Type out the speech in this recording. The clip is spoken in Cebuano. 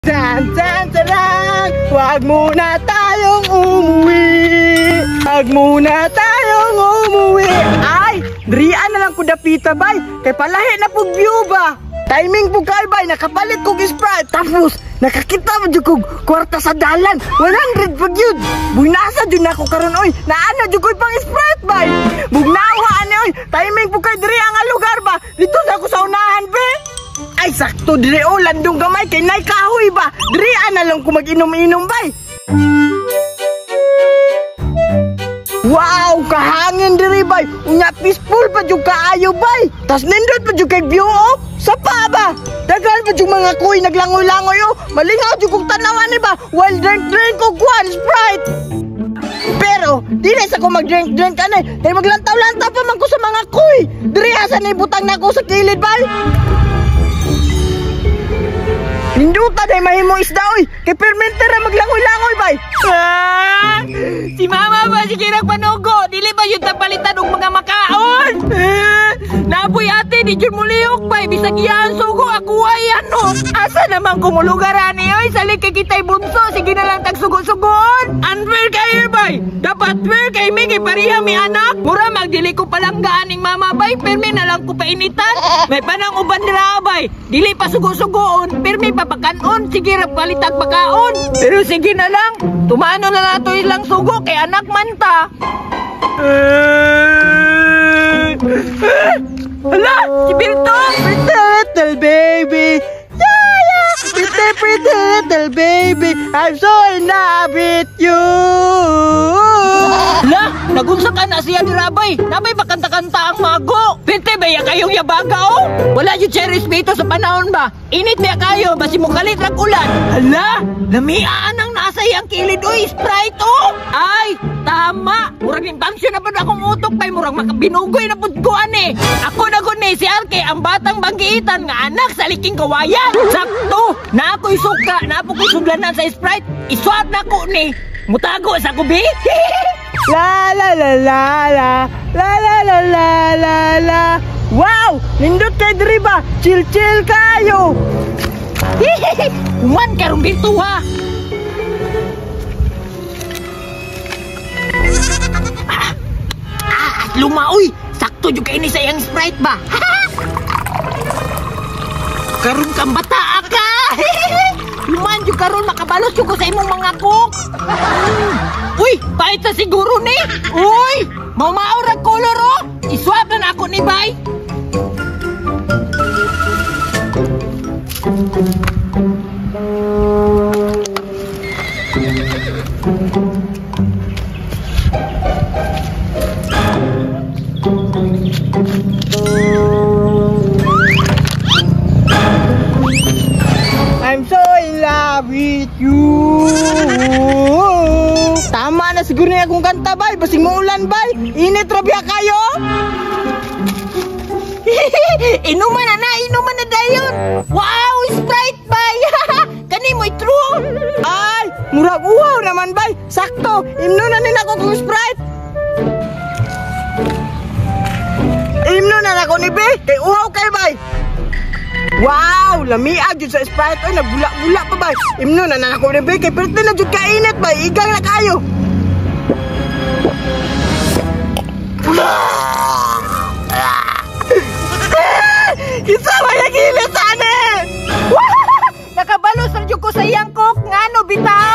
Tan tan taran, wag muna tayong umuwi. Wag muna tayong umuwi. Ay, dirian na lang ko dapita bay. Kay palahi na pug view ba. Timing po kay bay, nakapalit kog Sprite. Tapos, nakakita mo jud kog kwarta sa dalan. 100 pag yun. Bugnasa jud nako karon oy. Naana jud ko'y pang Sprite bay. Bugnawa ani oy. Timing po kay diri ang lugar ba. Dito sa ako sa unahan be. Ay, sakto dire o, landong gamay kay nay kahoy ba. Dire na lang ko mag-inom-inom bay. Wow, kahangin dire bay. Unya peaceful pa jud kaayo bay. Tas nindot pa jud kay view oh. Sapa ba? Daghan pa jud mga kuy naglangoy-langoy oh. Malingaw jud kog tanawan ni ba. While drink-drink og kwan Sprite. Pero dili sa ko mag-drink-drink anay kay maglantaw-lantaw pa man ko sa mga kuy. Dire asa ni butang nako sa kilid bay. Ninduta day mahimo isda oy. Kay permente ra maglangoy-langoy bay. Ah, si mama ba sige panugo, dili ba yun palitan og mga makaon? Ah, napoy ate di jud mulihok bay bisag iyang sugo ako ay ano. Asa naman kumulugar ani oy, salik kay kitay bunso, sige na lang tagsugo-sugoon. Unfair kayo bay. Dapat fair kay mi kay pareha mi anak. Mura magdili ko palanggaan ning mama bay, pirmi na lang ko painitan. May panang uban dira bay. Dili pa sugo-sugoon, pirmi pa pakanon, sige ra palitag makaon. Pero sige na lang, tumano na nato ilang sugo kay anak man ta. Hala, si Berto! Pretty little baby. Yeah, yeah. Pretty, pretty little baby. I'm so in love with you. Hala, nagunsa ka na siya ni Rabay. Nabay bakanta-kanta ang mago. Pinte ba ya kayong yabaga oh? Wala yung cherry respeto sa panahon ba? Init ba kayo? Basi mo kalit rag ulan. Hala, lamiaan ang nasa iyang kilid oy, Sprite oh. Ay, tama. Murag imbangsyon na pa na akong utok bay. Murag makabinugoy na pud ko ani. Ako na gud ni si RK ang batang banggiitan nga anak sa liking kawayan. Sakto, na ako'y suka, na ako ko'y sudlanan sa Sprite. Iswap na ko ni. Mutago sa kubi. La la la la la la la la la la la. Wow! Nindot kay diri ba? Chill chill kayo. Human karong dito ha. Luma oy. Sakto jud kay ni sa iyang Sprite ba. Karon kang bata ka. Human jud karon makabalos jud ko sa imong mga cook. Uy, pahit sa siguro ni. Uy, mamao ra color oh. Iswap na ako ni bay. I'm so in love with you. Tama na siguro niya akong kanta bay. Basing muulan bay. Init ra biya kayo. Inuman na na, inuman na dayon. Wow, Sprite bay. Kani mo'y true. Ay, murag uhaw naman bay. Sakto, imno na nila ako kong Sprite. Imno na nako ni B. Kay uhaw kay bay. Wow, lamiag jud sa Sprite oy, nagbula-bula pa bay. Imno na nako ni B kay perti na jud kainit bay. Igang na kayo. Kinsa may naghilit sa ani? Nakabalos ra jud ko sa iyang coke ngano bitaw.